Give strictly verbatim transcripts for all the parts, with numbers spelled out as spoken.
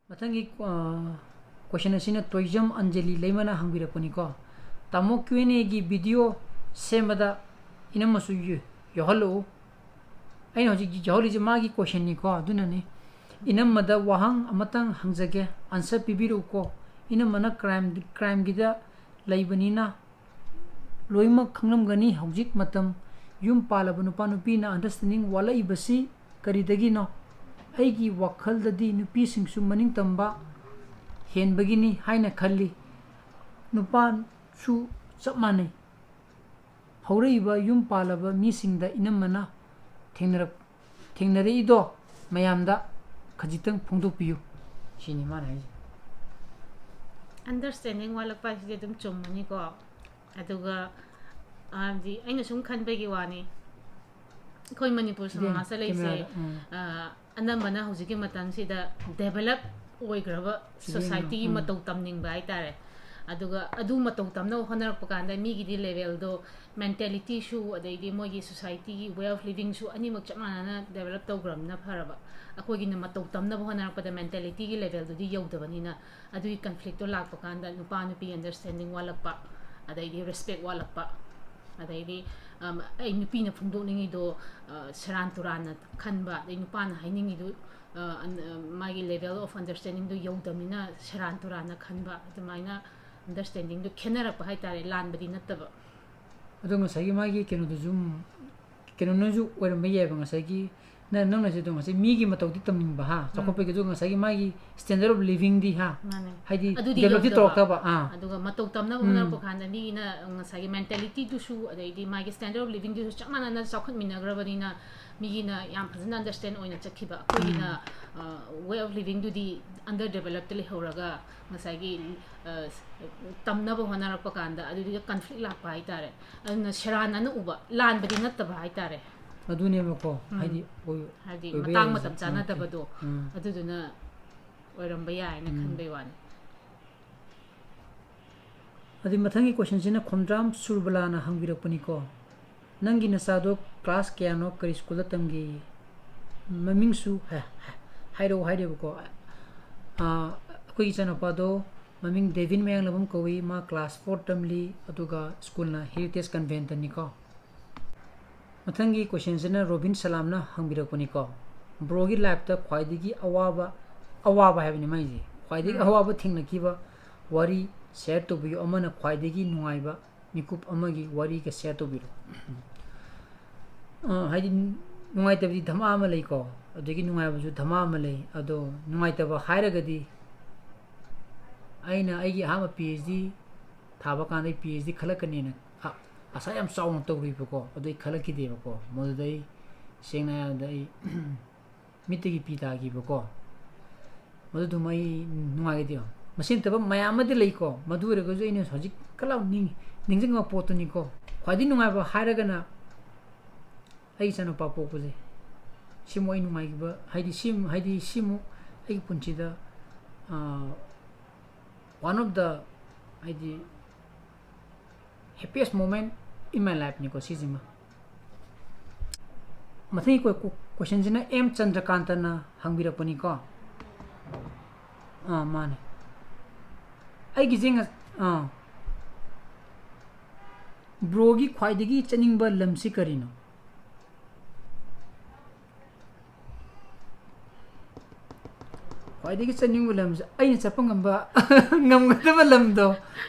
ꯃꯊꯪꯒꯤ ꯀ꯭ꯋꯦꯁꯟ ꯑꯁꯤꯅ ꯇꯣꯏꯖꯝ ꯑꯟꯖꯂꯤ ꯂꯩꯃꯅ ꯍꯪꯕꯤꯔꯛꯄꯅꯤꯀꯣ꯫ ꯇꯥꯃꯣ, ꯀ꯭ꯌꯨ ꯑꯦꯟ ꯑꯦꯒꯤ ꯚꯤꯗꯤꯑꯣ ꯁꯦꯝꯕꯗ ꯏꯅꯝꯃꯁꯨ ꯌ- ꯌꯥꯎꯍꯜꯂꯛꯎ꯫ ꯑꯩꯅ ꯍꯧꯖꯤꯛ ꯌꯥꯎꯍꯜꯂꯤꯁꯦ ꯃꯥꯒꯤ ꯀ꯭ꯋꯦꯁꯟꯅꯤꯀꯣ, ꯑꯗꯨꯅꯅꯤ꯫ ꯏꯅꯝꯃꯗ ꯋꯥꯍꯪ ꯑꯃꯇꯪ ꯍꯪꯖꯒꯦ, ꯑꯟꯁꯔ ꯄꯤꯕꯤꯔꯛꯎꯀꯣ꯫ ꯏꯅꯝꯃꯅ ꯀ꯭ꯔꯥꯏꯝ ꯀ꯭ꯔꯥꯏꯝꯒꯤꯗ ꯂꯩꯕꯅꯤꯅ ꯂꯣꯏꯅꯃꯛ ꯈꯪꯂꯝꯒꯅꯤ꯫ ꯍꯧꯖꯤꯛ ꯃꯇꯝ ꯌꯨꯝ ꯄꯥꯜꯂꯕ ꯅꯨꯄꯥ ꯅꯨꯄꯤꯅ ꯑꯟꯗꯔꯁꯇꯦꯟꯗꯤꯡ ꯋꯥꯠꯂꯛꯏꯕꯁꯤ ꯀꯔꯤꯗꯒꯤꯅꯣ? ꯑꯩꯒꯤ ꯋꯥꯈꯜꯗꯗꯤ ꯅꯨꯄꯤꯁꯤꯡꯁꯨ ꯃꯅꯤꯡ ꯇꯝꯕ ꯍꯦꯟꯕꯒꯤꯅꯤ ꯍꯥꯏꯅ ꯈꯜꯂꯤ꯫ ꯅꯨꯄꯥꯁꯨ ꯆꯞ ꯃꯥꯟꯅꯩ꯫ ꯍꯧꯔꯛꯏꯕ ꯌꯨꯝ ꯄꯥꯜꯂꯕ ꯃꯤꯁꯤꯡꯗ ꯏꯅꯝꯃꯅ ꯊꯦꯡꯅꯔꯛ ꯊꯦꯡꯅꯔꯛꯏꯗꯣ ꯃꯌꯥꯝꯗ ꯈꯖꯤꯛꯇꯪ ꯐꯣꯡꯗꯣꯛꯄꯤꯌꯨ꯫ ꯁꯤꯅꯤ ꯃꯥꯅ ꯍꯥꯏꯁꯦ꯫ ꯑꯟꯗꯔꯁꯇꯦꯟꯗꯤꯡ ꯋꯥꯠꯂꯛꯄ ꯍꯥꯏꯁꯤꯗꯤ ꯑꯗꯨꯝ ꯆꯨꯝꯃꯅꯤꯀꯣ꯫ ꯑꯗꯨꯒ ꯍꯥꯏꯕꯗꯤ ꯑꯩꯅ ꯁꯨꯝ ꯈꯟꯕꯒꯤ ꯋꯥꯅꯤ, ꯑꯩꯈꯣꯏ ꯃꯅꯤꯄꯨꯔ ꯁꯃꯥꯖꯇ ꯂꯩꯁꯦ, ꯀꯦꯃꯦꯔꯥꯗ, ꯎꯝ꯫ ꯑ, ꯑꯅꯝꯕꯅ ꯍꯧꯖꯤꯛꯀꯤ ꯃꯇꯝꯁꯤꯗ ꯗꯦꯕꯂꯞ ꯑꯣꯏꯈ꯭ꯔꯕ ꯁꯤꯗ ꯌꯦꯡꯉꯣ, ꯁꯣꯁꯥꯏꯇꯤꯒꯤ ꯎꯝ꯫ ꯃꯇꯧ ꯇꯝꯅꯤꯡꯕ ꯍꯥꯏꯇꯥꯔꯦ꯫ ꯑꯗꯨꯒ ꯑꯗꯨ ꯃꯇꯧ ꯇꯝꯅꯕ ꯍꯣꯠꯅꯔꯛꯄ ꯀꯥꯟꯗ ꯃꯤꯒꯤꯗꯤ ꯂꯦꯚꯦꯜꯗꯣ, ꯃꯦꯟꯇꯦꯂꯤꯇꯤꯁꯨ, ꯑꯗꯩꯗꯤ ꯃꯣꯏꯒꯤ ꯁꯣꯁꯥꯏꯇꯤꯒꯤ ꯋꯦ ꯑꯣꯐ ꯂꯤꯕꯤꯡꯁꯨ ꯑꯅꯤꯃꯛ ꯆꯞ ꯃꯥꯟꯅꯅ ꯗꯦꯕꯂꯞ ꯇꯧꯈ꯭ꯔꯕꯅꯤꯅ ꯐꯔꯕ꯫ ꯑꯩꯈꯣꯏꯒꯤꯅ ꯃꯇꯧ ꯇꯝꯅꯕ ꯍꯣꯠꯅꯔꯛꯄꯗ ꯃꯦꯟꯇꯦꯂꯤꯇꯤꯒꯤ ꯂꯦꯚꯦꯜꯗꯨꯗꯤ ꯌꯧꯗꯕꯅꯤꯅ, ꯑꯗꯨꯒꯤ ꯀꯟꯐ꯭ꯂꯤꯛꯇꯣ ꯂꯥꯛꯄ ꯀꯥꯟꯗ ꯅꯨꯄꯥ ꯅꯨꯄꯤ ꯑꯟꯗꯔꯁꯇꯦꯟꯗꯤꯡ ꯋꯥꯠꯂꯛꯄ, ꯑꯗꯩꯗꯤ ꯔꯦꯁꯄꯦꯛ ꯋꯥꯠꯂꯛꯄ, ꯑꯗꯩꯗꯤ, ꯑꯝ, ꯑꯩ ꯅꯨꯄꯤꯅ ꯐꯣꯡꯗꯣꯛꯅꯤꯡꯉꯤꯗꯣ, ꯑ, ꯁꯦꯔꯥꯟ ꯇꯨꯔꯥꯟꯅ ꯈꯟꯕ, ꯑꯗꯩ ꯅꯨꯄꯥꯅ ꯍꯥꯏꯅꯤꯡꯉꯤꯗꯨ, ꯑ, ꯑꯟ-, ꯑ, ꯃꯥꯒꯤ ꯂꯦꯚꯦꯜ ꯑꯣꯐ ꯑꯟꯗꯔꯁꯇꯦꯟꯗꯤꯡꯗꯣ ꯌꯧꯗꯕꯅꯤꯅ ꯁꯦꯔꯥꯟ ꯇꯨꯔꯥꯟꯅ ꯈꯟꯕ, ꯑꯗꯨꯃꯥꯏꯅ ꯑꯟꯗꯔꯁꯇꯦꯟꯗꯤꯡꯗꯣ ꯈꯦꯠꯅꯔꯛꯄ ꯍꯥꯏꯇꯥꯔꯦ, ꯂꯥꯟꯕꯗꯤ ꯅꯠꯇꯕ꯫ ꯑꯗꯣ ꯉꯁꯥꯏꯒꯤ ꯃꯥꯒꯤ ꯀꯩꯅꯣꯗꯨꯁꯨ, ꯀꯩꯅꯣꯅꯁꯨ ꯑꯣꯏꯔꯝꯕ ꯌꯥꯏꯑꯕ, ꯉꯁꯥꯏꯒꯤ ꯅꯪ ꯅꯪꯅ ꯍꯥꯏꯗꯣ, ꯉꯁꯥꯏ ꯃꯤꯒꯤ ꯃꯇꯧꯗꯤ ꯇꯝꯅꯤꯡꯕ, ꯍꯥ, ꯆꯥꯎꯈꯠꯄꯒꯤ, ꯑꯗꯨꯒ ꯉꯁꯥꯏꯒꯤ ꯃꯥꯒꯤ ꯁ꯭ꯇꯦꯟꯗꯔꯠ ꯑꯣꯐ ꯂꯤꯕꯤꯡꯗꯤ, ꯍꯥ, ꯃꯥꯅꯦ꯫ ꯍꯥꯏꯗꯤ ꯑꯗꯨꯗꯤ ꯗꯦꯕꯂꯞꯇꯤ ꯌꯧꯗꯕ꯫ ꯇꯧꯔꯛꯇꯕ꯫ ꯑꯥ ꯑꯗꯨꯒ ꯃꯇꯧ ꯇꯝꯅꯕ ꯎꯝ꯫ ꯍꯣꯠꯅꯔꯛꯄ ꯀꯥꯟꯗ ꯃꯤꯒꯤꯅ ꯉꯁꯥꯏꯒꯤ ꯃꯦꯟꯇꯦꯂꯤꯇꯤꯗꯨꯁꯨ, ꯑꯗꯩꯗꯤ ꯃꯥꯒꯤ ꯁ꯭ꯇꯦꯟꯗꯔꯠ ꯑꯣꯐ ꯂꯤꯕꯤꯡꯗꯨꯁꯨ ꯆꯞ ꯃꯥꯟꯅꯅ ꯆꯥꯎꯈꯠꯃꯤꯟꯅꯈ꯭ꯔꯕꯅꯤꯅ ꯃꯤꯒꯤꯅ ꯌꯥꯝ ꯐꯖꯅ ꯑꯟꯗꯔꯁꯇꯦꯟ ꯑꯣꯏꯅ ꯆꯠꯈꯤꯕ, ꯑꯩꯈꯣꯏꯒꯤꯅ ꯋꯦ ꯑꯣꯐ ꯂꯤꯕꯤꯡꯗꯨꯗꯤ ꯑꯟꯗꯔ ꯗꯦꯕꯂꯞꯇ ꯂꯩꯍꯧꯔꯒ ꯉꯁꯥꯏꯒꯤ, ꯑ, ꯇꯝꯅꯕ ꯍꯣꯠꯅꯔꯛꯄ ꯀꯥꯟꯗ ꯑꯗꯨꯗꯨꯗ ꯀꯟꯐ꯭ꯂꯤꯛ ꯂꯥꯛꯄ ꯍꯥꯏꯇꯥꯔꯦ꯫ ꯑꯗꯨꯅ ꯁꯦꯔꯥꯟꯅꯅ ꯎꯕ, ꯂꯥꯟꯕꯗꯤ ꯅꯠꯇꯕ ꯍꯥꯏꯇꯥꯔꯦ꯫ ꯑꯗꯨꯅꯦꯕꯀꯣ, ꯎꯝ꯫ ꯍꯥꯏꯗꯤ ꯑꯣꯏ- ꯍꯥꯏꯗꯤ ꯑꯣꯏꯕ ꯃꯇꯥꯡ ꯌꯥꯏ, ꯃꯇꯝ ꯎꯝ, ꯆꯥꯅꯗꯕꯗꯣ, ꯎꯝ꯫ ꯑꯗꯨꯗꯨꯅ ꯑꯣꯏꯔꯝꯕ ꯌꯥꯏꯅ ꯎꯝ꯫ ꯈꯟꯕꯩ ꯋꯥꯅꯤ꯫ ꯑꯗꯩ ꯃꯊꯪꯒꯤ ꯀꯣꯏꯁꯟꯁꯤꯅ ꯈꯣꯝꯗ꯭ꯔꯥꯝ ꯁꯨꯔꯕꯂꯥꯅ ꯍꯪꯕꯤꯔꯛꯄꯅꯤꯀꯣ꯫ ꯅꯪꯒꯤ ꯅꯆꯥꯗꯣ ꯀ꯭ꯂꯥꯁ ꯀꯌꯥꯅꯣ, ꯀꯔꯤ ꯁ꯭ꯀꯨꯜꯗ ꯇꯝꯒꯦ? ꯃꯃꯤꯡꯁꯨ ꯍꯥꯏ-, ꯍꯥꯏ-, ꯍꯥꯏꯔꯛꯑꯣ ꯍꯥꯏꯔꯦꯕꯀꯣ꯫ ꯑꯩꯈꯣꯏꯒꯤ ꯏꯆꯥꯅꯨꯄꯥꯗꯣ ꯃꯃꯤꯡ ꯗꯦꯕꯤꯟ ꯃꯌꯥꯡꯂꯝꯕꯝ ꯀꯧꯏ꯫ ꯃꯥ ꯀ꯭ꯂꯥꯁ ꯐꯣꯔ ꯇꯝꯂꯤ, ꯑꯗꯨꯒ ꯁ꯭ꯀꯨꯜꯅ ꯍꯦꯔꯤꯇꯦꯖ ꯀꯟꯚꯦꯟꯠꯇꯅꯤꯀꯣ꯫ ꯃꯊꯪꯒꯤ ꯀꯣꯏꯁꯟꯁꯤꯅ ꯔꯣꯕꯤꯟ ꯁꯂꯥꯝꯅ ꯍꯪꯕꯤꯔꯛꯄꯅꯤꯀꯣ, ꯕ꯭ꯔꯣꯒꯤ ꯂꯥꯏꯐꯇ ꯈ꯭ꯋꯥꯏꯗꯒꯤ ꯑꯋꯥꯕ, ꯑꯋꯥꯕ ꯍꯥꯏꯕꯅꯤ ꯃꯥꯏꯁꯦ, ꯈ꯭ꯋꯥꯏꯗꯒꯤ ꯎꯝ꯫ ꯑꯋꯥꯕ ꯊꯦꯡꯅꯈꯤꯕ ꯋꯥꯔꯤ ꯁꯤꯌꯔ ꯇꯧꯕꯤꯌꯨ, ꯑꯃꯅ ꯈ꯭ꯋꯥꯏꯗꯒꯤ ꯅꯨꯡꯉꯥꯏꯕ ꯃꯤꯀꯨꯞ ꯑꯃꯒꯤ ꯋꯥꯔꯤꯒ ꯁꯤꯌꯔ ꯇꯧꯕꯤꯔꯣ꯫ ꯑ, ꯍꯥꯏꯗꯤ ꯅꯨꯡꯉꯥꯏꯇꯕꯗꯤ ꯙꯃꯥ ꯑꯃ ꯂꯩꯀꯣ, ꯑꯗꯒꯤ ꯅꯨꯡꯉꯥꯏꯕꯁꯨ ꯙꯃꯥ ꯑꯃ ꯂꯩ꯫ ꯑꯗꯣ ꯅꯨꯡꯉꯥꯏꯇꯕ ꯍꯥꯏꯔꯒꯗꯤ, ꯑꯩꯅ ꯑꯩꯒꯤ ꯑꯍꯥꯟꯕ ꯄꯤ ꯑꯩꯆ ꯗꯤ ꯊꯥꯕ ꯀꯥꯟꯗ ꯑꯩ ꯄꯤ ꯑꯩꯆ ꯗꯤ ꯈꯜꯂꯛꯀꯅꯦꯅ ꯑ-, ꯑꯁꯥ ꯌꯥꯝ ꯆꯥꯎꯅ ꯇꯧꯔꯨꯏꯕꯀꯣ, ꯑꯗꯨ ꯑꯩ ꯈꯜꯂꯛꯈꯤꯗꯦꯕꯀꯣ꯫ ꯃꯗꯨꯗ ꯑꯩ ꯁꯦꯡꯅ ꯍꯥꯏꯔꯕꯗ ꯑꯩ ꯃꯤꯠꯇꯒꯤ ꯄꯤ ꯇꯥꯈꯤꯕꯀꯣ, ꯃꯗꯨꯗꯨꯃ ꯑꯩ ꯅꯨꯡꯉꯥꯏꯒꯗꯦꯕ꯫ ꯃꯁꯤ ꯅꯠꯇꯕ ꯃꯌꯥꯝ ꯑꯃꯗꯤ ꯂꯩꯀꯣ, ꯃꯗꯨ ꯑꯣꯏꯔꯒꯁꯨ ꯑꯩꯅ ꯍꯧꯖꯤꯛ ꯀꯂꯥꯎ ꯅꯤꯡ-, ꯅꯤꯡꯁꯤꯡꯕ ꯄꯣꯠꯇꯨꯅꯤꯀꯣ꯫ ꯈ꯭ꯋꯥꯏꯗꯒꯤ ꯅꯨꯡꯉꯥꯏꯕ ꯍꯥꯏꯔꯒꯅ ꯑꯩ ꯏꯆꯥꯅꯨꯄꯥ ꯄꯣꯛꯄꯁꯦ, ꯁꯤꯃꯨꯛ ꯑꯩ ꯅꯨꯡꯉꯥꯏꯈꯤꯕ, ꯍꯥꯏꯗꯤ ꯁꯤ, ꯍꯥꯏꯗꯤ ꯁꯤꯃꯨꯛ ꯑꯩꯒꯤ ꯄꯨꯟꯁꯤꯗ, ꯑꯥ, one of the, ꯍꯥꯏꯗꯤ, happiest moment in my lifeꯅꯤꯀꯣ ꯁꯤꯁꯤꯃ꯫ ꯃꯊꯪꯒꯤ ꯀꯣꯏ-, ꯀꯣ-, ꯀꯣꯏꯁꯟꯁꯤꯅ ꯑꯦꯝ ꯆꯟꯗ꯭ꯔꯀꯥꯟꯇꯅ ꯍꯪꯕꯤꯔꯛꯄꯅꯤꯀꯣ꯫ ꯑꯥ, ꯃꯥꯅꯦ꯫ ꯑꯩꯒꯤꯁꯦ ꯉ-, ꯑꯥ, ꯕ꯭ꯔꯣꯒꯤ ꯈ꯭ꯋꯥꯏꯗꯒꯤ ꯆꯠꯅꯤꯡꯕ ꯂꯝꯁꯤ ꯀꯔꯤꯅꯣ? ꯈ꯭ꯋꯥꯏꯗꯒꯤ ꯆꯠꯅꯤꯡꯕ ꯂꯝꯁꯦ ꯑꯩꯅ ꯆꯠꯄ ꯉꯝꯕ, ꯉꯝꯒꯗꯕ ꯂꯝꯗꯣ,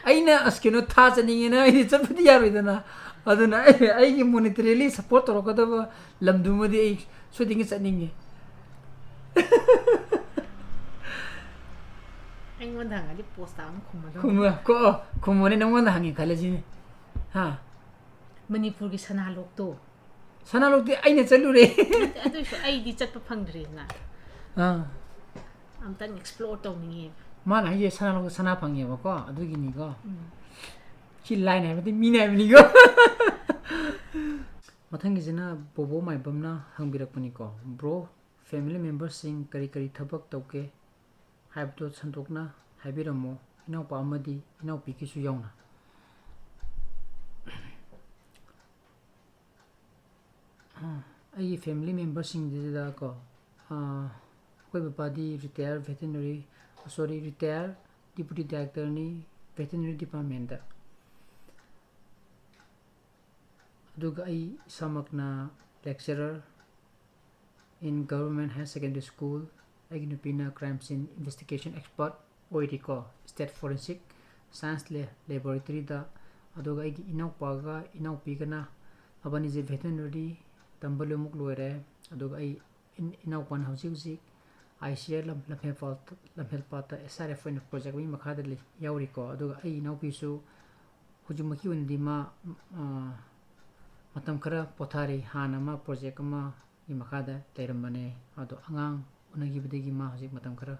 ꯑꯩꯅ ꯑꯁ ꯀꯩꯅꯣ ꯊꯥ ꯆꯠꯅꯤꯡꯉꯦꯅ ꯑꯩꯗꯤ ꯆꯠꯄꯗꯤ ꯌꯥꯔꯣꯏꯗꯅ, ꯑꯗꯨꯅ ꯑꯩ, ꯑꯩꯒꯤ monetarily support ꯇꯧꯔꯛꯀꯗꯕ ꯂꯝꯗꯨꯃꯗꯤ ꯑꯩ ꯁꯣꯏꯗꯅ ꯆꯠꯅꯤꯡꯉꯦ꯫ ꯑꯩꯉꯣꯟꯗ ꯍꯪꯉꯗꯤ ꯄꯣꯁ ꯇꯥꯕ ꯑꯃ ꯈꯨꯝꯃꯗꯧꯅꯤ꯫ ꯈꯨꯝꯃꯣ, ꯀꯣ, ꯈꯨꯝꯃꯣꯅꯦ, ꯅꯪꯉꯣꯟꯗ ꯍꯪꯉꯦ ꯈꯜꯂꯁꯤꯅꯦ꯫ ꯍꯥ? ꯃꯅꯤꯄꯨꯔꯒꯤ ꯁꯅꯥꯂꯣꯛꯇꯣ꯫ ꯁꯅꯥꯂꯣꯛꯇꯤ ꯑꯩꯅ ꯆꯠꯂꯨꯔꯦ꯫ ꯑꯗꯨꯏꯁꯨ ꯑꯩꯗꯤ ꯆꯠꯄ ꯐꯪꯗ꯭ꯔꯤꯗꯅ꯫ ꯑꯥ꯫ ꯑꯝꯇꯪ explore ꯇꯧꯅꯤꯡꯉꯦꯕ꯫ ꯃꯥꯅ ꯍꯥꯏꯁꯦ ꯁꯅꯥꯂꯣꯛꯇ ꯁꯅꯥ ꯐꯪꯉꯦꯕꯀꯣ, ꯑꯗꯨꯒꯤꯅꯤꯀꯣ꯫ ꯎꯝ꯫ ꯁꯤ line ꯍꯥꯏꯕꯗꯤ ꯃꯤꯅ ꯍꯥꯏꯕꯅꯤꯀꯣ꯫ ꯃꯊꯪꯒꯤꯁꯤꯅ ꯕꯣꯕꯣ ꯃꯥꯏꯕꯝꯅ ꯍꯪꯕꯤꯔꯛꯄꯅꯤꯀꯣ, "ꯕ꯭ꯔꯣ, family memberꯁꯤꯡ ꯀꯔꯤ ꯀꯔꯤ ꯊꯕꯛ ꯇꯧꯒꯦ ꯍꯥꯏꯕꯗꯣ ꯁꯟꯗꯣꯛꯅ ꯍꯥꯏꯕꯤꯔꯝꯃꯣ, ꯏꯅꯥꯎꯄꯥ ꯑꯃꯗꯤ ꯏꯅꯥꯎꯄꯤꯒꯤꯁꯨ ꯌꯥꯎꯅ"꯫ ꯑꯥ, ꯑꯩꯒꯤ family memberꯁꯤꯡꯁꯤꯗꯀꯣ, ꯑꯥ, ꯑꯩꯈꯣꯏ ꯕꯕꯥꯗꯤ ꯔꯤꯇꯥꯌꯔ ꯚꯦꯇꯤꯅꯔꯤ, ꯁꯣꯔꯤ, ꯔꯤꯇꯥꯌꯔ ꯗꯤꯄꯨꯇꯤ ꯗꯥꯏꯔꯦꯛꯇꯔꯅꯤ ꯚꯦꯇꯤꯅꯔꯤ ꯗꯤꯄꯥꯔꯠꯃꯦꯟꯗ꯫ ꯑꯗꯨꯒ ꯑꯩ ꯏꯁꯥꯃꯛꯅ lecturer in Government Higher Secondary School꯫ ꯑꯩꯒꯤ ꯅꯨꯄꯤꯅ crime scene investigation expert ꯑꯣꯏꯔꯤꯀꯣ, state forensic science laboratoryꯗ꯫ ꯑꯗꯨꯒ ꯑꯩꯒꯤ ꯏꯅꯥꯎꯄꯥꯒ ꯏꯅꯥꯎꯄꯤꯒꯅ, ꯃꯕꯥꯅꯤꯁꯦ ꯚꯦꯇꯤꯅꯔꯤ ꯇꯝꯕ ꯂꯣꯏꯃꯛ ꯂꯣꯏꯔꯦ꯫ ꯑꯗꯨꯒ ꯑꯩ ꯏꯟ-, ꯏꯅꯥꯎꯄꯥꯅ ꯍꯧꯖꯤꯛ ꯍꯧꯖꯤꯛ ꯑꯥꯏ ꯁꯤ ꯑꯦꯜ ꯂꯝ-, ꯂꯝꯐꯦꯜ ꯄꯥꯠ-, ꯂꯝꯐꯦꯜ ꯄꯥꯠꯇ ꯑꯦꯁ ꯑꯥꯔ ꯑꯦꯐ ꯑꯣꯏꯅ ꯄ꯭ꯔꯣꯖꯦꯛ ꯑꯃꯒꯤ ꯃꯈꯥꯗ ꯂꯩ-, ꯌꯥꯎꯔꯤꯀꯣ꯫ ꯑꯗꯨꯒ ꯑꯩ ꯏꯅꯥꯎꯄꯤꯁꯨ ꯍꯧꯖꯤꯛꯃꯛꯀꯤ ꯑꯣꯏꯅꯗꯤ ꯃꯥ, ꯑ, ꯃꯇꯝ ꯈꯔ ꯄꯣꯊꯥꯔꯤ꯫ ꯍꯥꯟꯅ ꯃꯥ ꯄ꯭ꯔꯣꯖꯦꯛ ꯑꯃꯒꯤ ꯃꯈꯥꯗ ꯂꯩꯔꯝꯕꯅꯦ, ꯑꯗꯣ ꯑꯉꯥꯡ ꯎꯅꯈꯤꯕꯗꯒꯤ ꯃꯥ ꯍꯧꯖꯤꯛ ꯃꯇꯝ ꯈꯔ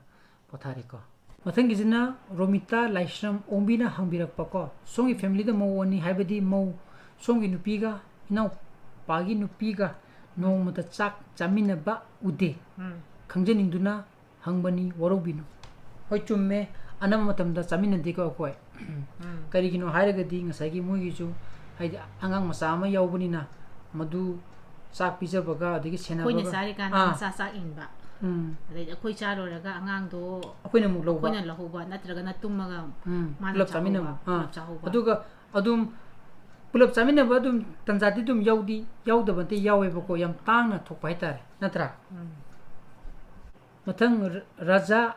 ꯄꯣꯊꯥꯔꯤꯀꯣ꯫ ꯃꯊꯪꯒꯤꯁꯤꯅ ꯔꯣꯃꯤꯇꯥ ꯂꯥꯏꯁ꯭ꯔꯝ ꯑꯣꯡꯕꯤꯅ ꯍꯪꯕꯤꯔꯛꯄꯀꯣ, "ꯁꯣꯝꯒꯤ ꯐꯦꯃꯤꯂꯤꯗ ꯃꯧ ꯑꯅꯤ, ꯍꯥꯏꯕꯗꯤ ꯃꯧ, ꯁꯣꯝꯒꯤ ꯅꯨꯄꯤꯒ ꯏꯅꯥꯎꯄꯥꯒꯤ ꯅꯨꯄꯤꯒ ꯅꯣꯡꯃꯇ ꯆꯥꯛ ꯆꯥꯃꯤꯟꯅꯕ ꯎꯗꯦ꯫ ꯎꯝ꯫ ꯈꯪꯖꯅꯤꯡꯗꯨꯅ ꯍꯪꯕꯅꯤ, ꯋꯥꯔꯧꯕꯤꯅꯨ"꯫ ꯍꯣꯏ, ꯆꯨꯝꯃꯦ, ꯑꯅꯝꯕ ꯃꯇꯝꯗ ꯆꯥꯃꯤꯟꯅꯗꯦꯀꯣ ꯑꯩꯈꯣꯏ꯫ ꯎꯝ꯫ ꯀꯔꯤꯒꯤꯅꯣ ꯍꯥꯏꯔꯒꯗꯤ ꯉꯁꯥꯏꯒꯤ ꯃꯣꯏꯒꯤꯁꯨ, ꯍꯥꯏꯗꯤ, ꯑꯉꯥꯡ ꯃꯆꯥ ꯑꯃ ꯌꯥꯎꯕꯅꯤꯅ ꯃꯗꯨ ꯆꯥꯛ ꯄꯤꯖꯕꯒ ꯑꯗꯒꯤ ꯑꯩꯈꯣꯏꯅ ꯁꯦꯟꯅꯕꯒ꯫ ꯆꯥꯔꯤꯀꯥꯟꯗ ꯑꯥ꯫ ꯃꯆꯥ ꯆꯥꯛ ꯏꯟꯕ꯫ ꯎꯝ꯫ ꯑꯗꯩꯗꯤ ꯑꯩꯈꯣꯏ ꯆꯥ ꯂꯣꯏꯔꯒ ꯑꯉꯥꯡꯗꯣ ꯑꯩꯈꯣꯏꯅ ꯑꯃꯨꯛ ꯂꯧꯕ꯫ ꯑꯩꯈꯣꯏꯅ ꯂꯧꯍꯧꯕ, ꯅꯠꯇ꯭ꯔꯒꯅ ꯇꯨꯝꯃꯒ ꯎꯝ, ꯃꯥꯅ ꯄꯨꯂꯞ ꯆꯥꯍꯧꯕ, ꯆꯥꯃꯤꯟꯅꯕ꯫ ꯑꯥ꯫ ꯄꯨꯂꯞ ꯆꯥꯍꯧꯕ꯫ ꯑꯗꯨꯒ ꯑꯗꯨꯝ ꯄꯨꯂꯞ ꯆꯥꯃꯤꯟꯅꯕ ꯑꯗꯨꯝ ꯇꯟꯖꯥꯗꯤ ꯑꯗꯨꯝ ꯌꯥꯎꯗꯤ ꯌꯥꯎꯗꯕ ꯅꯠꯇꯦ, ꯌꯥꯎꯋꯦꯕꯀꯣ, ꯌꯥꯝ ꯇꯥꯡꯅ ꯊꯣꯛꯄ ꯍꯥꯏꯇꯥꯔꯦ, ꯅꯠꯇ꯭ꯔꯥ? ꯎꯝ꯫ ꯃꯊꯪ ꯔ-, ꯔꯥꯖꯥ,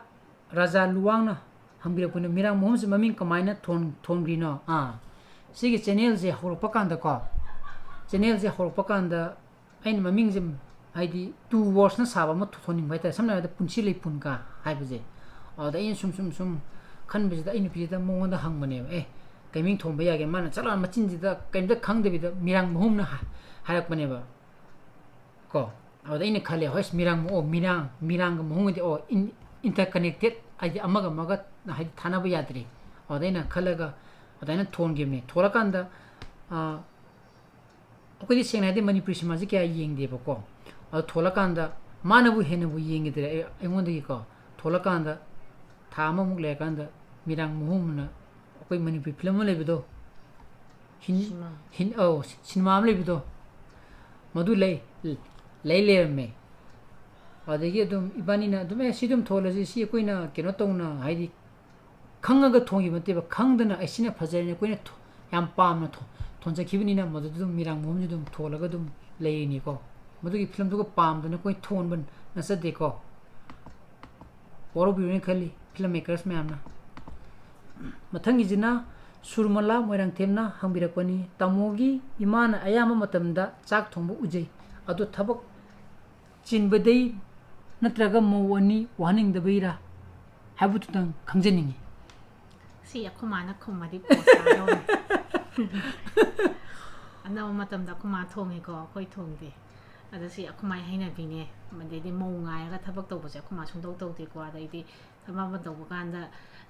ꯔꯥꯖꯥ ꯂꯨꯋꯥꯡꯅ ꯍꯪꯕꯤꯔꯛꯄꯅ, "ꯃꯤꯔꯥꯡ ꯃꯍꯨꯝꯁꯦ ꯃꯃꯤꯡ ꯀꯃꯥꯏꯅ ꯊꯣꯟ-, ꯊꯣꯟꯈ꯭ꯔꯤꯅꯣ?" ꯑꯥ, ꯁꯤꯒꯤ ꯆꯦꯅꯦꯜꯁꯦ ꯍꯧꯔꯛꯄ ꯀꯥꯟꯗꯀꯣ, ꯆꯦꯅꯦꯜꯁꯦ ꯍꯧꯔꯛꯄ ꯀꯥꯟꯗ ꯑꯩꯅ ꯃꯃꯤꯡꯁꯦ, ꯍꯥꯏꯗꯤ, two wordsꯅ ꯁꯥꯕ ꯑꯃ ꯊꯣꯟꯅꯤꯡꯕ ꯍꯥꯏꯇꯥꯔꯦ, ꯁꯝꯅ ꯍꯥꯏꯔꯕꯗ "ꯄꯨꯟꯁꯤ ꯂꯩꯄꯨꯟ" ꯀ ꯍꯥꯏꯕꯁꯦ꯫ ꯑꯗ ꯑꯩꯅ ꯁꯨꯝ, ꯁꯨꯝ, ꯁꯨꯝ ꯈꯟꯕꯁꯤꯗ ꯑꯩ ꯅꯨꯄꯤꯁꯤꯗ ꯃꯉꯣꯟꯗ ꯍꯪꯕꯅꯦꯕ, "ꯑꯦ, ꯀꯩ ꯃꯤꯡ ꯊꯣꯟꯕ ꯌꯥꯒꯦ?" ꯃꯥꯅ ꯆꯠ ꯂꯥꯎꯅ ꯃꯆꯤꯟꯁꯤꯗ ꯀꯩꯝꯇ ꯈꯪꯗꯕꯤꯗ "ꯃꯤꯔꯥꯡ ꯃꯍꯨꯝꯅ" ꯍꯥꯏ-, ꯍꯥꯏꯔꯛꯄꯅꯦꯕ꯫ ꯀꯣ꯫ ꯑꯗꯨꯗ ꯑꯩꯅ ꯈꯜꯂꯦ, "ꯍꯣꯏ, ꯃꯤꯔꯥꯡ ꯃꯑꯣ-, ꯃꯤꯔꯥꯡ, ꯃꯤꯔꯥꯡꯒ ꯃꯍꯨꯝꯒꯗꯤ, ꯑꯣ, in-, interconnected, ꯍꯥꯏꯗꯤ ꯑꯃꯒ ꯑꯃꯒ, ꯍꯥꯏꯗꯤ, ꯊꯥꯅꯕ ꯌꯥꯗ꯭ꯔꯤ"꯫ ꯑꯗꯨꯗ ꯑꯩꯅ ꯈꯜꯂꯒ ꯑꯗꯨꯃꯥꯏꯅ ꯊꯣꯟꯈꯤꯕꯅꯦ꯫ ꯊꯣꯜꯂꯀꯥꯟꯗ, ꯑ, ꯑꯩꯈꯣꯏꯗꯤ ꯁꯦꯡꯅ ꯍꯥꯏꯔꯗꯤ ꯃꯅꯤꯄꯨꯔꯤ ꯁꯤꯅꯦꯃꯥꯁꯦ ꯀꯌꯥ ꯌꯦꯡꯗꯦꯕꯀꯣ꯫ ꯑꯗꯣ ꯊꯣꯜꯂꯀꯥꯟꯗ ꯃꯥꯅꯕꯨ ꯍꯦꯟꯅꯕꯨ ꯌꯦꯡꯈꯤꯗ꯭ꯔꯦ ꯑꯩ-, ꯑꯩꯉꯣꯟꯗꯒꯤꯀꯣ꯫ ꯊꯣꯜꯂꯀꯥꯟꯗ ꯊꯥ ꯑꯃꯃꯨꯛ ꯂꯩꯔꯀꯥꯟꯗ ꯃꯤꯔꯥꯡ ꯃꯍꯨꯝꯅ ꯑꯩꯈꯣꯏ ꯃꯅꯤꯄꯨꯔꯤ ꯐꯤꯂꯝ ꯑꯃ ꯂꯩꯕꯗꯣ, ꯍꯤꯟ-, ꯁꯤꯅꯦꯃꯥ꯫ ꯍꯤꯟ-, ꯑꯧ, ꯁꯤ-, ꯁꯤꯅꯦꯃꯥ ꯑꯃ ꯂꯩꯕꯗꯣ, ꯃꯗꯨ ꯂꯩ, ꯂꯩ ꯂꯩꯔꯝꯃꯦ꯫ ꯑꯗꯒꯤ ꯑꯗꯨꯝ ꯏꯕꯥꯅꯤꯅ ꯑꯗꯨꯝ, "ꯑꯦ, ꯁꯤ ꯑꯗꯨꯝ ꯊꯣꯜꯂꯁꯤ, ꯁꯤ ꯑꯩꯈꯣꯏꯅ ꯀꯩꯅꯣ ꯇꯧꯅ", ꯍꯥꯏꯗꯤ ꯈꯪꯉꯒ ꯊꯣꯡꯈꯤꯕ ꯅꯠꯇꯦꯕ, ꯈꯪꯗꯅ ꯑꯩ ꯁꯤꯅ ꯐꯖꯔꯦꯅ ꯑꯩꯈꯣꯏꯅ ꯊꯣ-, ꯌꯥꯝ ꯄꯥꯝꯅ ꯊꯣ-, ꯊꯣꯟꯖꯈꯤꯕꯅꯤꯅ ꯃꯗꯨꯗ ꯑꯗꯨꯝ ꯃꯤꯔꯥꯡ ꯃꯣꯍꯟꯁꯨ ꯑꯗꯨꯝ ꯊꯣꯜꯂꯒ ꯑꯗꯨꯝ ꯂꯩꯔꯤꯅꯤꯀꯣ꯫ ꯃꯗꯨꯒꯤ ꯐꯤꯂꯝꯗꯨꯒ ꯄꯥꯝꯗꯅ ꯑꯩꯈꯣꯏ ꯊꯣꯟꯕ ꯅꯠꯆꯗꯦꯀꯣ꯫ ꯋꯥꯔꯧꯕꯤꯔꯣꯏꯅ ꯈꯜꯂꯤ ꯐꯤꯂꯝ ꯃꯦꯀꯔꯁ ꯃꯌꯥꯝꯅ꯫ ꯃꯊꯪꯒꯤꯁꯤꯅ ꯁꯨꯔꯃꯂꯥ ꯃꯣꯏꯔꯥꯡꯊꯦꯝꯅ ꯍꯪꯕꯤꯔꯛꯄꯅꯤ, "ꯇꯥꯃꯣꯒꯤ ꯏꯃꯥꯅ ꯑꯌꯥꯝꯕ ꯃꯇꯝꯗ ꯆꯥꯛ ꯊꯣꯡꯕ ꯎꯖꯩ, ꯑꯗꯣ ꯊꯕꯛ ꯆꯤꯟꯕꯗꯩ ꯅꯠꯇ꯭ꯔꯒ ꯃꯧ ꯑꯅꯤ ꯋꯥꯍꯟꯅꯤꯡꯗꯕꯩꯔꯥ ꯍꯥꯏꯕꯗꯨꯇꯪ ꯈꯪꯖꯅꯤꯡꯉꯤ"? ꯁꯤ ꯑꯩꯈꯣꯏ ꯃꯥꯅ ꯈꯨꯝꯃꯗꯤ ꯄꯣꯁ ꯇꯥꯗꯧꯅꯤ꯫ ꯑꯅꯝꯕ ꯃꯇꯝꯗ ꯑꯩꯈꯣꯏ ꯃꯥ ꯊꯣꯡꯉꯤꯀꯣ, ꯑꯩꯈꯣꯏ ꯊꯣꯡꯗꯦ꯫ ꯑꯗꯣ ꯁꯤ ꯑꯩꯈꯣꯏ ꯃꯥꯒꯤ ꯍꯩꯅꯕꯤꯅꯦ꯫ ꯑꯗꯩꯗꯤ ꯃꯧ ꯉꯥꯏꯔꯒ ꯊꯕꯛ ꯇꯧꯕꯁꯦ ꯑꯩꯈꯣꯏ ꯃꯥ ꯁꯨꯡꯇꯧ ꯇꯧꯗꯦꯀꯣ꯫ ꯑꯗꯩꯗꯤ ꯊꯕꯛ ꯑꯃ ꯇꯧꯕ ꯀꯥꯟꯗ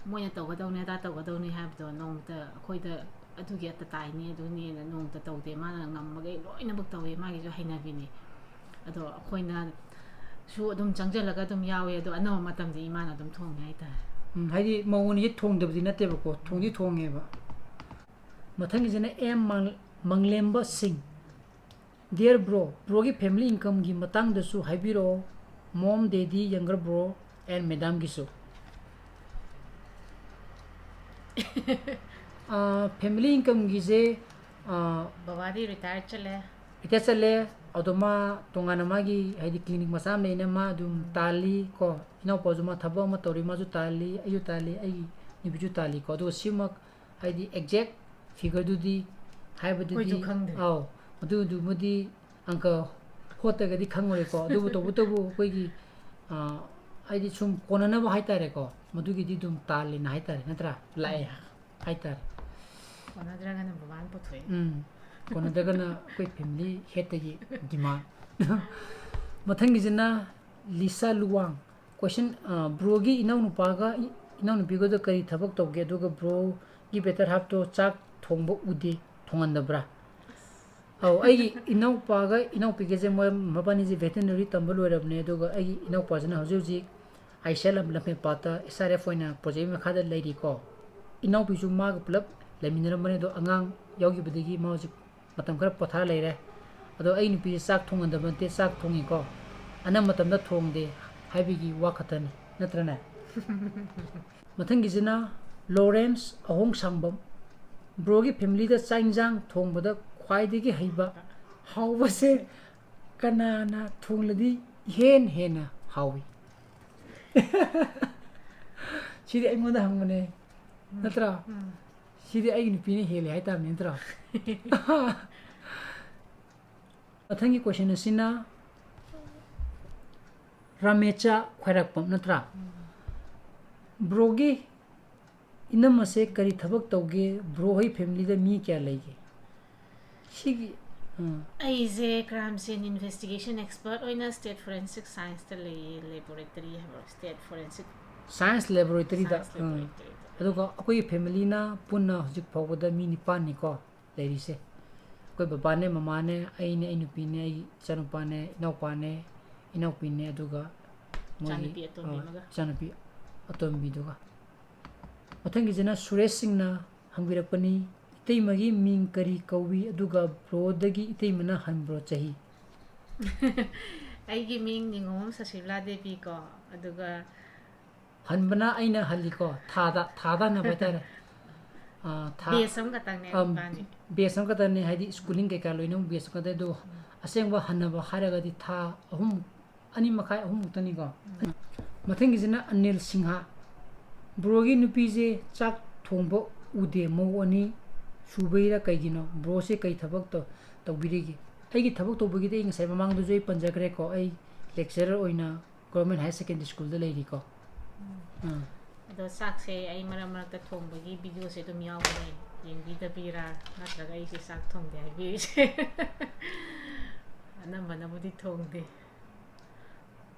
ꯃꯣꯏꯅ ꯇꯧꯒꯗꯧꯅꯤ, ꯑꯗꯥ ꯇꯧꯒꯗꯧꯅꯤ ꯍꯥꯏꯕꯗꯣ ꯅꯣꯡꯃꯇ ꯑꯩꯈꯣꯏꯗ "ꯑꯗꯨꯒꯤ ꯑꯇ ꯇꯥꯏꯅꯤ, ꯑꯗꯨꯅꯤꯅ" ꯅꯣꯡꯃꯇ ꯇꯧꯗꯦ꯫ ꯃꯥꯅ ꯉꯝꯃꯒꯩ ꯂꯣꯏꯅꯃꯛ ꯇꯧꯋꯦ, ꯃꯥꯒꯤꯁꯨ ꯍꯩꯅꯕꯤꯅꯤ꯫ ꯑꯗꯣ ꯑꯩꯈꯣꯏꯅꯁꯨ ꯑꯗꯨꯝ ꯆꯪꯁꯤꯜꯂꯒ ꯑꯗꯨꯝ ꯌꯥꯎꯋꯦ, ꯑꯗꯣ ꯑꯅꯝꯕ ꯃꯇꯝꯗꯤ ꯏꯃꯥꯅ ꯑꯗꯨꯝ ꯊꯣꯡꯉꯦ ꯍꯥꯏꯇꯥꯔꯦ꯫ ꯎꯝ, ꯍꯥꯏꯗꯤ ꯃꯧ ꯑꯅꯤꯁꯦ ꯊꯣꯡꯗꯕꯗꯤ ꯅꯠꯇꯦꯕꯀꯣ, ꯊꯣꯡꯗꯤ ꯊꯣꯡꯉꯦꯕ꯫ ꯃꯊꯪꯒꯤꯁꯤꯅ ꯑꯦꯝ ꯃꯪ-, ꯃꯪꯂꯦꯝꯕ ꯁꯤꯡ꯫ Dear bro, ꯕ꯭ꯔꯣꯒꯤ family incomeꯒꯤ ꯃꯇꯥꯡꯗꯁꯨ ꯍꯥꯏꯕꯤꯔꯛꯑꯣ꯫ Mom, daddy, younger bro and madamꯒꯤꯁꯨ꯫ Ah, family incomeꯒꯤꯁꯦ, ah, ꯕꯕꯥꯗꯤ retire ꯆꯠꯂꯦ꯫ Retire ꯆꯠꯂꯦ꯫ ꯑꯗꯣ ꯃꯥ ꯇꯣꯉꯥꯟꯅ ꯃꯥꯒꯤ, ꯍꯥꯏꯗꯤ, clinic ꯃꯆꯥ ꯑꯃ ꯂꯩꯅ ꯃꯥ ꯑꯗꯨꯝ ꯇꯥꯜꯂꯤ ꯀꯣ꯫ ꯏꯅꯥꯎꯄꯥꯁꯨ ꯃꯥ ꯊꯕꯛ ꯑꯃ ꯇꯧꯔꯤ, ꯃꯥꯁꯨ ꯇꯥꯜꯂꯤ, ꯑꯩꯁꯨ ꯇꯥꯜꯂꯤ, ꯑꯩꯒꯤ ꯅꯨꯄꯤꯁꯨ ꯇꯥꯜꯂꯤ ꯀꯣ꯫ ꯑꯗꯨꯒ ꯁꯤꯃꯛ, ꯍꯥꯏꯗꯤ, exact figureꯗꯨꯗꯤ ꯍꯥꯏꯕꯗꯨꯗꯤ, ꯑꯩꯈꯣꯏꯁꯨ ꯈꯪꯗꯦ꯫ ꯑꯧ, ꯑꯗꯨꯗꯨꯃꯗꯤ ꯑꯪꯀ ꯍꯣꯠꯇ꯭ꯔꯒꯗꯤ ꯈꯪꯉꯣꯏꯀꯣ꯫ ꯑꯗꯨꯕꯨ ꯇꯧꯕꯇꯕꯨ ꯑꯩꯈꯣꯏꯒꯤ, ꯑꯥ, ꯍꯥꯏꯗꯤ, ꯁꯨꯝ ꯀꯣꯟꯅꯅꯕ ꯍꯥꯏꯇꯥꯔꯦꯀꯣ, ꯃꯗꯨꯒꯤꯗꯤ ꯑꯗꯨꯝ ꯇꯥꯜꯂꯤꯅ ꯍꯥꯏꯇꯥꯔꯦ, ꯅꯠꯇ꯭ꯔꯥ? ꯂꯥꯛꯑꯦ ꯍꯥꯏꯇꯥꯔꯦ꯫ ꯀꯣꯟꯅꯗ꯭ꯔꯒꯅ ꯕꯕꯥꯅ ꯄꯨꯊꯣꯛꯑꯦ꯫ ꯎꯝ, ꯀꯣꯟꯅꯗ꯭ꯔꯒꯅ ꯑꯩꯈꯣꯏ family headꯇꯒꯤ demand꯫ ꯃꯊꯪꯒꯤꯁꯤꯅ ꯂꯤꯁꯥ ꯂꯨꯋꯥꯡ꯫ Question, ꯑ, ꯕ꯭ꯔꯣꯒꯤ ꯏꯅꯥꯎꯅꯨꯄꯥꯒ ꯏ-, ꯏꯅꯥꯎꯅꯨꯄꯤꯒꯗꯣ ꯀꯔꯤ ꯊꯕꯛ ꯇꯧꯒꯦ? ꯑꯗꯨꯒ ꯕ꯭ꯔꯣꯒꯤ better halfꯇꯣ ꯆꯥꯛ ꯊꯣꯡꯕ ꯎꯗꯦ, ꯊꯣꯡꯍꯟꯗꯕ꯭ꯔꯥ? ꯑꯧ, ꯑꯩꯒꯤ ꯏꯅꯥꯎꯄꯥꯒ ꯏꯅꯥꯎꯄꯤꯒꯁꯦ ꯃꯣꯏ ꯃꯕꯥꯅꯤꯁꯦ veterinary ꯇꯝꯕ ꯂꯣꯏꯔꯕꯅꯦ꯫ ꯑꯗꯨꯒ ꯑꯩꯒꯤ ꯏꯅꯥꯎꯄꯥꯁꯤꯅ ꯍꯧꯖꯤꯛ ꯍꯧꯖꯤꯛ ꯑꯥꯏ ꯁꯤ ꯑꯦꯜ ꯂꯝꯐꯦꯜꯄꯥꯠꯇ ꯑꯦꯁ ꯑꯥꯔ ꯑꯦꯐ ꯑꯣꯏꯅ project ꯃꯈꯥꯗ ꯂꯩꯔꯤꯀꯣ꯫ ꯏꯅꯥꯎꯄꯤꯁꯨ ꯃꯥꯒ ꯄꯨꯂꯞ ꯂꯩꯃꯤꯟꯅꯔꯝꯕꯅꯦ, ꯑꯗꯣ ꯑꯉꯥꯡ ꯌꯥꯎꯈꯤꯕꯗꯒꯤ ꯃꯥ ꯍꯧꯖꯤꯛ ꯃꯇꯝ ꯈꯔ ꯄꯣꯊꯥ ꯂꯩꯔꯦ꯫ ꯑꯗꯣ ꯑꯩ ꯅꯨꯄꯤꯁꯦ ꯆꯥꯛ ꯊꯣꯡꯍꯟꯗꯕ ꯅꯠꯇꯦ, ꯆꯥꯛ ꯊꯣꯡꯉꯤꯀꯣ꯫ ꯑꯅꯝꯕ ꯃꯇꯝꯗ ꯊꯣꯡꯗꯦ ꯍꯥꯏꯕꯒꯤ ꯋꯥ ꯈꯛꯇꯅꯤ, ꯅꯠꯇ꯭ꯔꯅꯦ? ꯃꯊꯪꯒꯤꯁꯤꯅ ꯂꯣꯔꯦꯟꯁ ꯑꯍꯣꯡꯁꯥꯡꯕꯝ꯫ ꯕ꯭ꯔꯣꯒꯤ ꯐꯦꯃꯤꯂꯤꯗ ꯆꯥꯛ ꯏꯟꯁꯥꯡ ꯊꯣꯡꯕꯗ ꯈ꯭ꯋꯥꯏꯗꯒꯤ ꯍꯩꯕ, ꯍꯥꯎꯕꯁꯦ ꯀꯅꯥꯅ ꯊꯣꯡꯂꯗꯤ ꯏꯍꯦꯟ ꯍꯦꯟꯅ ꯍꯥꯎꯏ? ꯁꯤꯗꯤ ꯑꯩꯉꯣꯟꯗ ꯍꯪꯕꯅꯦ, ꯅꯠꯇ꯭ꯔꯥ? ꯎꯝ꯫ ꯁꯤꯗꯤ ꯑꯩꯒꯤ ꯅꯨꯄꯤꯅ ꯍꯦꯜꯂꯦ ꯍꯥꯏꯇꯥꯕꯅꯤ, ꯅꯠꯇ꯭ꯔꯣ? ꯃꯊꯪꯒꯤ ꯀꯣꯏꯁꯟ ꯑꯁꯤꯅ ꯔꯥꯃꯦꯆꯥ ꯈ꯭ꯋꯥꯏꯔꯥꯛꯄꯝ, ꯅꯠꯇ꯭ꯔꯥ? ꯕ꯭ꯔꯣꯒꯤ ꯏꯅꯝꯃꯁꯦ ꯀꯔꯤ ꯊꯕꯛ ꯇꯧꯒꯦ? ꯕ꯭ꯔꯣ ꯍꯣꯏ ꯐꯦꯃꯤꯂꯤꯗ ꯃꯤ ꯀꯌꯥ ꯂꯩꯒꯦ? ꯁꯤꯒꯤ, ꯑꯥ꯫ ꯑꯩꯁꯦ ꯀ꯭ꯔꯥꯏꯝ ꯁꯤꯟ ꯏꯟꯚꯦꯁꯇꯤꯒꯦꯁꯟ ꯑꯦꯛꯁꯄꯔꯠ ꯑꯣꯏꯅ ꯁ꯭ꯇꯦꯠ ꯐꯣꯔꯦꯟꯁꯤꯛ ꯁꯥꯏꯟꯁꯇ ꯂꯩꯌꯦ, ꯂꯦꯕꯣꯔꯦꯇꯔꯤ ꯍꯥꯏꯕ꯭ꯔꯣ? ꯁ꯭ꯇꯦꯠ ꯐꯣꯔꯦꯟꯁꯤꯛ ꯁꯥꯏꯟꯁ ꯂꯦꯕꯣꯔꯦꯇꯔꯤꯗ꯫ Science um. ꯂꯦꯕꯣꯔꯦꯇꯔꯤꯗ꯫ ꯑꯗꯨꯒ ꯑꯩꯈꯣꯏꯒꯤ ꯐꯦꯃꯤꯂꯤꯅ ꯄꯨꯟꯅ ꯍꯧꯖꯤꯛ ꯐꯥꯎꯕꯗ ꯃꯤ ꯅꯤꯄꯥꯟꯅꯤꯀꯣ ꯂꯩꯔꯤꯁꯦ꯫ ꯑꯩꯈꯣꯏ ꯕꯕꯥꯅꯦ, ꯃꯃꯥꯅꯦ, ꯑꯩꯅꯦ, ꯑꯩ ꯅꯨꯄꯤꯅꯦ, ꯑꯩꯒꯤ ꯏꯆꯥꯅꯨꯄꯥꯅꯦ, ꯏꯅꯥꯎꯄꯥꯅꯦ, ꯏꯅꯥꯎꯄꯤꯅꯦ, ꯑꯗꯨꯒ ꯃꯣꯏꯒꯤ, ꯏꯆꯥꯅꯨꯄꯤ ꯑꯇꯣꯝꯕꯤ ꯑ, ꯑꯃꯒ꯫ ꯏꯆꯥꯅꯨꯄꯤ ꯑꯇꯣꯝꯕꯤꯗꯨꯒ꯫ ꯃꯊꯪꯒꯤꯁꯤꯅ ꯁꯨꯔꯦꯁ ꯁꯤꯡꯅ ꯍꯪꯕꯤꯔꯛꯄꯅꯤ, "ꯏꯇꯩꯃꯒꯤ ꯃꯤꯡ ꯀꯔꯤ ꯀꯧꯏ, ꯑꯗꯨꯒ ꯕ꯭ꯔꯣꯗꯒꯤ ꯏꯇꯩꯃꯅ ꯍꯟꯕ꯭ꯔꯣ ꯆꯍꯤ?" ꯑꯩꯒꯤ ꯃꯤꯡ ꯅꯤꯉꯣꯝ ꯁꯁꯤꯕꯂꯥ ꯗꯦꯕꯤ ꯀꯣ, ꯑꯗꯨꯒ ꯍꯟꯕꯅ ꯑꯩꯅ ꯍꯜꯂꯤꯀꯣ, ꯊꯥꯗ, ꯊꯥꯗ ꯍꯟꯅꯕ ꯍꯥꯏꯇꯥꯔꯦ꯫ ꯑꯥ, ꯊꯥ, batch ꯑꯃꯈꯛꯇꯪꯅꯦ ꯑꯝ, ꯏꯕꯥꯅꯤ꯫ Batch ꯑꯃꯈꯛꯇꯅꯦ, ꯍꯥꯏꯗꯤ schooling ꯀꯩꯀꯥ ꯂꯣꯏꯅꯃꯛ batch ꯑꯃꯈꯛꯇꯅꯦ, ꯑꯗꯣ ꯎꯝ꯫ ꯑꯁꯦꯡꯕ ꯍꯟꯅꯕ ꯍꯥꯏꯔꯒꯗꯤ ꯊꯥ ꯑꯍꯨꯝ, ꯑꯅꯤ ꯃꯈꯥꯏ, ꯑꯍꯨꯝ ꯃꯨꯛꯇꯅꯤꯀꯣ꯫ ꯎꯝ꯫ ꯃꯊꯪꯒꯤꯁꯤꯅ ꯑꯅꯤꯜ ꯁꯤꯡꯍ꯫ "ꯕ꯭ꯔꯣꯒꯤ ꯅꯨꯄꯤꯁꯦ ꯆꯥꯛ ꯊꯣꯡꯕ ꯎꯗꯦ, ꯃꯧ ꯑꯅꯤ ꯁꯨꯕꯩꯔꯥ ꯀꯩꯒꯤꯅꯣ? ꯕ꯭ꯔꯣꯁꯦ ꯀꯩ ꯊꯕꯛ ꯇꯧ-, ꯇꯧꯕꯤꯔꯤꯒꯦ?" ꯑꯩꯒꯤ ꯊꯕꯛ ꯇꯧꯕꯒꯤꯗꯤ ꯑꯩ ꯉꯁꯥꯏ ꯃꯃꯥꯡꯗꯁꯨ ꯑꯩ ꯄꯟꯖꯈ꯭ꯔꯦꯀꯣ, ꯑꯩ lecturer ꯑꯣꯏꯅ Government Higher Secondary Schoolꯗ ꯂꯩꯔꯤꯀꯣ꯫ ꯎꯝ꯫ ꯑꯥ꯫ ꯑꯗꯣ ꯆꯥꯛꯁꯦ ꯑꯩ ꯃꯔꯛ ꯃꯔꯛꯇ ꯊꯣꯡꯕꯒꯤ videoꯁꯦ ꯑꯗꯨꯝ ꯌꯥꯎꯕꯅꯦ, ꯌꯦꯡꯕꯤꯗꯕꯤꯔꯥ ꯅꯠꯇ꯭ꯔꯒ ꯑꯩꯁꯦ ꯆꯥꯛ ꯊꯣꯡꯗꯦ ꯍꯥꯏꯕꯤꯔꯤꯁꯦ? ꯑꯅꯝꯕꯅꯕꯨꯗꯤ ꯊꯣꯡꯗꯦ꯫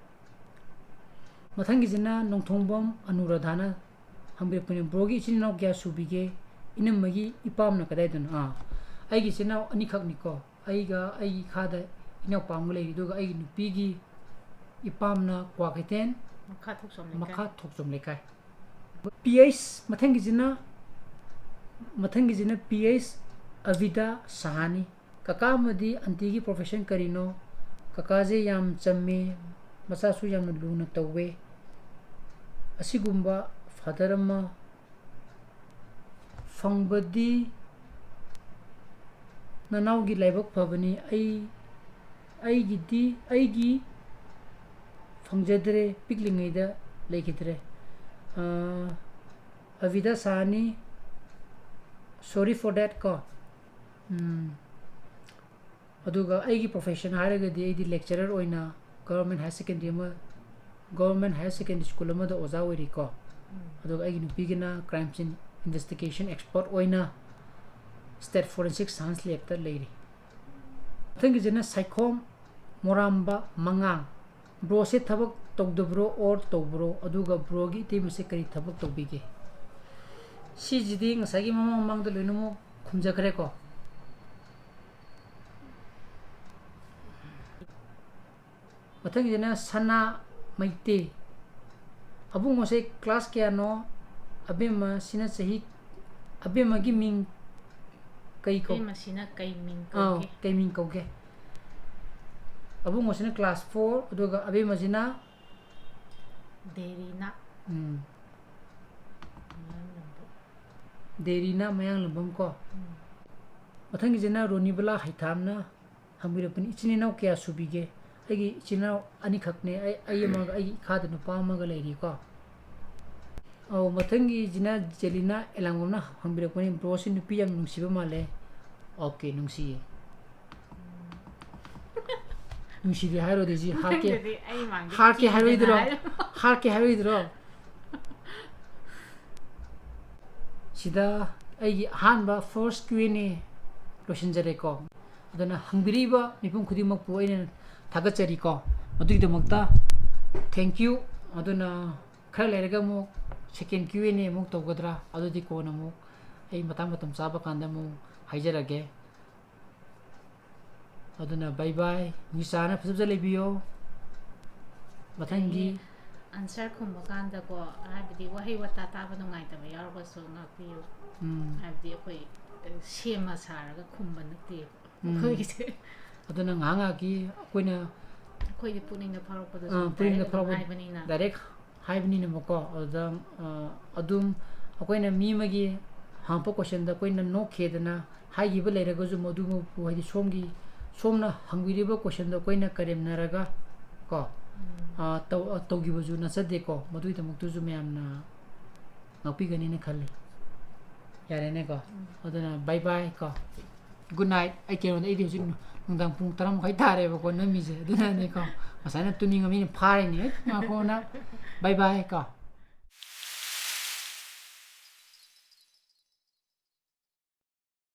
ꯃꯊꯪꯒꯤꯁꯤꯅ ꯅꯣꯡꯊꯣꯡꯕꯝ ꯑꯅꯨꯔꯥꯙꯥꯅ ꯍꯪꯕꯤꯔꯛꯄꯅꯦ, "ꯕ꯭ꯔꯣꯒꯤ ꯏꯆꯤꯟ ꯏꯅꯥꯎ ꯀꯌꯥ ꯁꯨꯕꯤꯒꯦ? ꯏꯅꯝꯃꯒꯤ ꯏꯄꯥꯝꯅ ꯀꯗꯥꯏꯗꯅꯣ?" ꯑꯥ, ꯑꯩꯒꯤ ꯏꯆꯤꯟ ꯏꯅꯥꯎ ꯑꯅꯤꯈꯛꯅꯤꯀꯣ꯫ ꯑꯩꯒ ꯑꯩꯒꯤ ꯏꯈꯥꯗ ꯏꯅꯥꯎꯄꯥ ꯑꯃꯒ ꯂꯩꯔꯤ, ꯑꯗꯨꯒ ꯑꯩꯒꯤ ꯅꯨꯄꯤꯒꯤ ꯏꯄꯥꯝꯅ ꯀ꯭ꯋꯥꯀꯩꯊꯦꯜ, ꯃꯈꯥ ꯊꯣꯛꯆꯣꯝ ꯂꯩꯀꯥꯏ꯫ ꯃꯈꯥ ꯊꯣꯛꯆꯣꯝ ꯂꯩꯀꯥꯏ꯫ ꯄꯤ ꯑꯩꯆ, ꯃꯊꯪꯒꯤꯁꯤꯅ, ꯃꯊꯪꯒꯤꯁꯤꯅ ꯄꯤ ꯑꯩꯆ ꯑꯕꯤꯗꯥ ꯁꯍꯥꯅꯤ꯫ "ꯀꯀꯥ ꯑꯃꯗꯤ ꯑꯟꯇꯤꯒꯤ profession ꯀꯔꯤꯅꯣ? ꯀꯀꯥꯁꯦ ꯌꯥꯝ ꯆꯝꯃꯦ, ꯃꯆꯥꯁꯨ ꯌꯥꯝꯅ ꯂꯨꯅ ꯇꯧꯋꯦ꯫ ꯑꯁꯤꯒꯨꯝꯕ ꯐꯥꯗꯔ ꯑꯃ ꯐꯪꯕꯗꯤ ꯅꯅꯥꯎꯒꯤ ꯂꯥꯏꯕꯛ ꯐꯕꯅꯤ꯫ ꯑꯩ ꯑꯩꯒꯤꯗꯤ ꯑꯩꯒꯤ ꯐꯪꯖꯗ꯭ꯔꯦ, ꯄꯤꯛꯂꯤꯉꯩꯗ ꯂꯩꯈꯤꯗ꯭ꯔꯦ꯫ ꯑꯥ, ꯑꯕꯤꯗ ꯁꯥꯍꯅꯤ, sorry for that ꯀꯣ꯫ ꯎꯝ, ꯑꯗꯨꯒ ꯑꯩꯒꯤ profession ꯍꯥꯏꯔꯒꯗꯤ ꯑꯩꯗꯤ lecturer ꯑꯣꯏꯅ government higher secondary ꯑꯃ, government higher secondary school ꯑꯃꯗ ꯑꯣꯖꯥ ꯑꯣꯏꯔꯤꯀꯣ꯫ ꯑꯗꯨꯒ ꯑꯩꯒꯤ ꯅꯨꯄꯤꯒꯤꯅ crime scene investigation expert ꯑꯣꯏꯅ state forensic science labꯇ ꯂꯩꯔꯤ꯫ ꯃꯊꯪꯒꯤꯁꯤꯅ ꯁꯥꯏꯈꯣꯝ ꯃꯣꯔꯥꯝꯕ ꯃꯉꯥꯡ꯫ Broꯁꯦ ꯊꯕꯛ ꯇꯧꯗꯕ꯭ꯔꯣ or ꯇꯧꯕ꯭ꯔꯣ? ꯑꯗꯨꯒ broꯒꯤ ꯏꯇꯩꯃꯁꯦ ꯀꯔꯤ ꯊꯕꯛ ꯇꯧꯕꯤꯒꯦ? ꯁꯤꯁꯤꯗꯤ ꯉꯁꯥꯏꯒꯤ ꯃꯃꯥꯡ ꯃꯃꯥꯡꯗ ꯂꯣꯏꯅꯃꯛ ꯈꯨꯝꯖꯈ꯭ꯔꯦꯀꯣ꯫ ꯃꯊꯪꯒꯤꯁꯤꯅ ꯁꯅꯥ ꯃꯩꯇꯦ꯫ ꯑꯕꯨꯡꯉꯣꯁꯦ class ꯀꯌꯥꯅꯣ? ꯑꯕꯦꯝꯃꯁꯤꯅ ꯆꯍꯤ, ꯑꯕꯦꯝꯃꯒꯤ ꯃꯤꯡ ꯀꯩ ꯀꯧ? ꯑꯕꯦꯝꯃꯁꯤꯅ ꯀꯩ ꯃꯤꯡ ꯑꯥꯎ, ꯀꯧꯒꯦ? ꯀꯩ ꯃꯤꯡ ꯀꯧꯒꯦ? ꯑꯕꯨꯡꯉꯣꯁꯤꯅ class four, ꯑꯗꯨꯒ ꯑꯕꯦꯝꯃꯁꯤꯅ? ꯗꯦꯔꯤꯅꯥ꯫ ꯎꯝ꯫ ꯃꯌꯥꯡꯂꯝꯕꯝ꯫ ꯗꯦꯔꯤꯅꯥ ꯃꯌꯥꯡꯂꯝꯕꯝ ꯀꯣ꯫ ꯎꯝ꯫ ꯃꯊꯪꯒꯤꯁꯤꯅ ꯔꯣꯅꯤꯕꯂꯥ ꯍꯩꯊꯥꯝꯅ ꯍꯪꯕꯤꯔꯛꯄꯅꯤ, "ꯏꯆꯤꯟ ꯏꯅꯥꯎ ꯀꯌꯥ ꯁꯨꯕꯤꯒꯦ?" ꯑꯩꯒꯤ ꯏꯆꯤꯟ ꯏꯅꯥꯎ ꯑꯅꯤꯈꯛꯅꯦ, ꯑꯩ, ꯑꯩ ꯑꯃꯒ, ꯑꯩꯒꯤ ꯏꯈꯥꯗ ꯅꯨꯄꯥ ꯑꯃꯒ ꯂꯩꯔꯤꯀꯣ꯫ ꯑꯧ, ꯃꯊꯪꯒꯤꯁꯤꯅ ꯖꯦꯂꯤꯅꯥ ꯑꯦꯂꯥꯡꯕꯝꯅ ꯍꯪꯕꯤꯔꯛꯄꯅꯤ, "Broꯁꯤ ꯅꯨꯄꯤ ꯌꯥꯝ ꯅꯨꯡꯁꯤꯕ ꯃꯥꯜꯂꯦ?" Okay, ꯅꯨꯡꯁꯤꯌꯦ꯫ ꯅꯨꯡꯁꯤꯗꯦ ꯍꯥꯏꯔꯣꯗꯤ ꯁꯤ ꯍꯥꯠꯀꯦ꯫ ꯃꯊꯪꯗꯗꯤ ꯑꯩ ꯃꯥꯡꯗ ꯍꯥꯠꯀꯦ ꯆꯦꯟꯗꯅ ꯍꯥꯏꯔꯣꯏꯗ꯭ꯔꯣ? ꯍꯥꯏꯔꯣ꯫ ꯍꯥꯠꯀꯦ ꯍꯥꯏꯔꯣꯏꯗ꯭ꯔꯣ? ꯁꯤꯗ ꯑꯩꯒꯤ ꯑꯍꯥꯟꯕ first Q and A ꯂꯣꯏꯁꯤꯟꯖꯔꯦꯀꯣ꯫ ꯑꯗꯨꯅ ꯍꯪꯕꯤꯔꯤꯕ ꯃꯤꯄꯨꯝ ꯈꯨꯗꯤꯡꯃꯛꯄꯨ ꯑꯩꯅ ꯊꯥꯒꯠꯆꯔꯤꯀꯣ꯫ ꯃꯗꯨꯒꯤꯗꯃꯛꯇ thank you꯫ ꯑꯗꯨꯅ ꯈꯔ ꯂꯩꯔꯒ ꯑꯃꯨꯛ second Q and A ꯑꯃꯨꯛ ꯇꯧꯒꯗ꯭ꯔꯥ? ꯑꯗꯨꯗꯤ ꯀꯣꯟꯅ ꯑꯃꯨꯛ ꯑꯩ ꯃꯇꯥꯡ ꯃꯇꯝ ꯆꯥꯕ ꯀꯥꯟꯗ ꯑꯃꯨꯛ ꯍꯥꯏꯖꯔꯒꯦ꯫ ꯑꯗꯨꯅ bye bye꯫ ꯅꯤꯁꯥꯅ ꯐꯖ ꯐꯖ ꯂꯩꯕꯤꯌꯣ꯫ ꯃꯊꯪꯒꯤ ꯑꯩ answer ꯈꯨꯝꯕ ꯀꯥꯟꯗꯀꯣ, ꯍꯥꯏꯕꯗꯤ ꯋꯥꯍꯩ ꯋꯥꯇꯥ ꯇꯥꯕ ꯅꯨꯡꯉꯥꯏꯇꯕ ꯌꯥꯎꯔꯒꯁꯨ ꯉꯥꯛꯄꯤꯌꯨ꯫ ꯎꯝ꯫ ꯍꯥꯏꯕꯗꯤ ꯑꯩꯈꯣꯏ, ꯑ, ꯁꯦꯝꯃ ꯁꯥꯔꯒ ꯈꯨꯝꯕ ꯅꯠꯇꯦ꯫ ꯎꯝ꯫ ꯑꯩꯈꯣꯏꯒꯤꯁꯦ ꯑꯗꯨꯅ ꯉꯥꯏꯍꯥꯛ ꯉꯥꯏꯍꯥꯛꯀꯤ ꯑꯩꯈꯣꯏꯅ ꯑꯩꯈꯣꯏꯗꯤ ꯄꯨꯛꯅꯤꯡꯗ ꯐꯥꯎꯔꯛꯄꯗꯁꯨ ꯑꯥ, ꯄꯨꯛꯅꯤꯡꯗ direct ꯐꯥꯎꯔꯛꯄ ꯍꯥꯏꯕꯅꯤꯅ ꯗꯥꯏꯔꯦꯛ ꯍꯥꯏꯕꯅꯤꯅꯕꯀꯣ꯫ ꯑꯗꯨꯗ ꯑꯥ, ꯑꯗꯨꯝ ꯑꯩꯈꯣꯏꯅ ꯃꯤ ꯑꯃꯒꯤ ꯍꯪꯉꯛꯄ ꯀꯣꯏꯁꯟꯗ ꯑꯩꯈꯣꯏꯅ ꯅꯣꯛꯈꯤꯗꯅ ꯍꯥꯏꯈꯤꯕ ꯂꯩꯔꯒꯁꯨ, ꯃꯗꯨꯃꯛꯄꯨ ꯍꯥꯏꯗꯤ ꯁꯣꯝꯒꯤ ꯁꯣꯝꯅ ꯍꯪꯕꯤꯔꯤꯕ ꯀꯣꯏꯁꯟꯗꯣ ꯑꯩꯈꯣꯏꯅ ꯀꯔꯦꯝꯅꯔꯒ ꯀꯣ ꯑꯥ, ꯇꯧ- ꯑꯥ, ꯇꯧꯈꯤꯕꯁꯨ ꯅꯠꯆꯗꯦꯀꯣ꯫ ꯃꯗꯨꯒꯤꯗꯃꯛꯇꯁꯨ ꯃꯌꯥꯝꯅ ꯉꯥꯛꯄꯤꯒꯅꯤꯅ ꯈꯜꯂꯤ꯫ ꯌꯥꯔꯦꯅꯦꯀꯣ? ꯑꯗꯨꯅ bye bye ꯀꯣ꯫ Good night꯫ ꯑꯩ ꯀꯩꯅꯣꯗ, ꯑꯩꯗꯤ ꯍꯧꯖꯤꯛ ꯅꯨꯡꯗꯥꯡ ꯄꯨꯡ ꯇꯔꯥ ꯃꯈꯥꯏ ꯇꯥꯔꯦꯕꯀꯣ ꯅꯝꯃꯤꯁꯦ꯫ ꯑꯗꯨꯅꯅꯦꯀꯣ, ꯉꯁꯥꯏꯅ ꯇꯨꯝꯅꯤꯡꯉ ꯃꯤꯅ ꯐꯥꯔꯤꯅꯦ꯫ "ꯑꯦ, ꯉꯥꯏꯈꯣꯅ꯫ Bye bye ꯀꯣ꯫